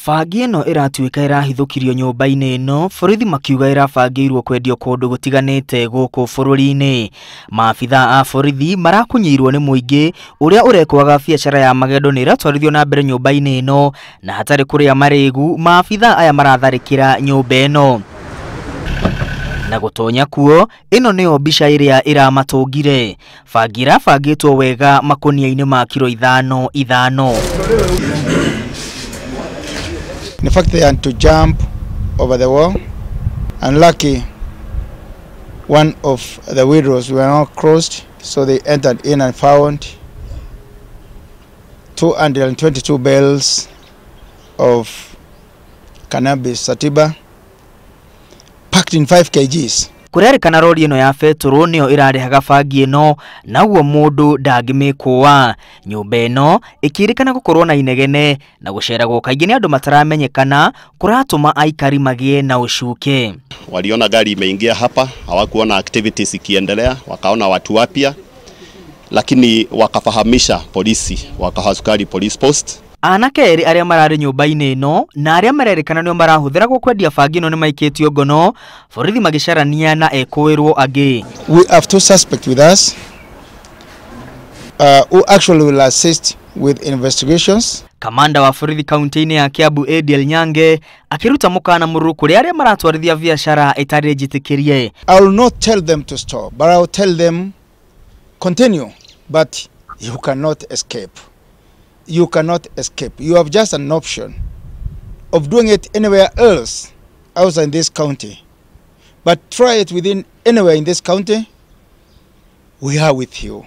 Bangi ĩno ĩratuĩka ĩrahithũkirio nyũmba-inĩ ĩno, borithi makiuga ĩrabangĩirwo kwendio kũndũ gũtiganĩte gũkũ bũrũri-inĩ. Maabithaa a borithi marakunyĩirwo nĩ mũingĩ ũrĩa ũrekwaga biacara ya magendo nĩ ĩratwarithio na mbere nyũmba-inĩ ĩno, na hatarĩ kũrĩa marĩgu, maabithaa aya maratharĩkĩra nyũmba ĩno. Na gũtonya kuo, ĩno nĩyo mbica ĩrĩa ĩramatũngire. Bangi ĩrabangĩtwo wega makũnia-inĩ ma kiro ithano ithano. In fact, they had to jump over the wall, and lucky one of the windows were not closed, so they entered in and found 222 bales of cannabis sativa packed in 5 kgs. Kũrerĩkana rori ĩno ya betũrũ nĩyo ĩrarehaga bangi ĩno na ũguo mũndũ ndangĩmĩkũa. Nyũmba ĩno ĩkĩrĩkana gũkorwo na inegene na gũceragwo kaingĩ nĩ andũ mataramenyekana kũratũma aikari magĩe na ũcuke. Waliona gari imeingia hapa, hawakuona activities ikiendelea, wakaona watu wapya, lakini wakafahamisha polisi wa Kahawa Police Post. Anake erĩ arĩa mararĩ nyũmba-inĩ ĩno na arĩa marerĩkana nĩo marahũthĩragwo kwendia bangi ĩno nĩmaikĩtio ngono, borithi magĩcarania na ekũĩrwo angĩ. We have two suspects with us who actually will assist with investigations. Kamanda wa borithi kaunti-inĩ ya Kiambu Adiel Nyange akĩruta mũkana mũrũrũ kũrĩ arĩa maratwarithia biacara ĩtarĩ njĩtĩkĩrie. I will not tell them to stop, but I will tell them continue, but you cannot escape. You cannot escape. You have just an option of doing it anywhere else outside this county. But try it within anywhere in this county, we are with you.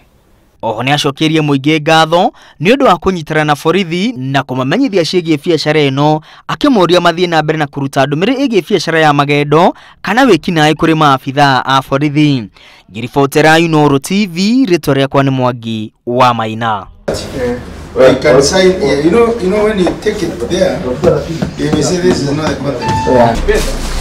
Oho nĩacokeirie mũingĩ ngatho nĩ ũndũ wa kũnyitana na borithi na kũmamenyithia ciĩgiĩ biacara ĩno, akĩmoria mathiĩ na mbere na kũruta ndũmĩrĩri ĩgiĩ biacara ya magendo kana wĩkinaĩ kũrĩ maabithaa a borithi. Ngĩribotera Inooro TV, rĩtwa rĩakwa nĩ Mwangi wa Maina. You can sign here. You know when you take it there, you may say this is not the context.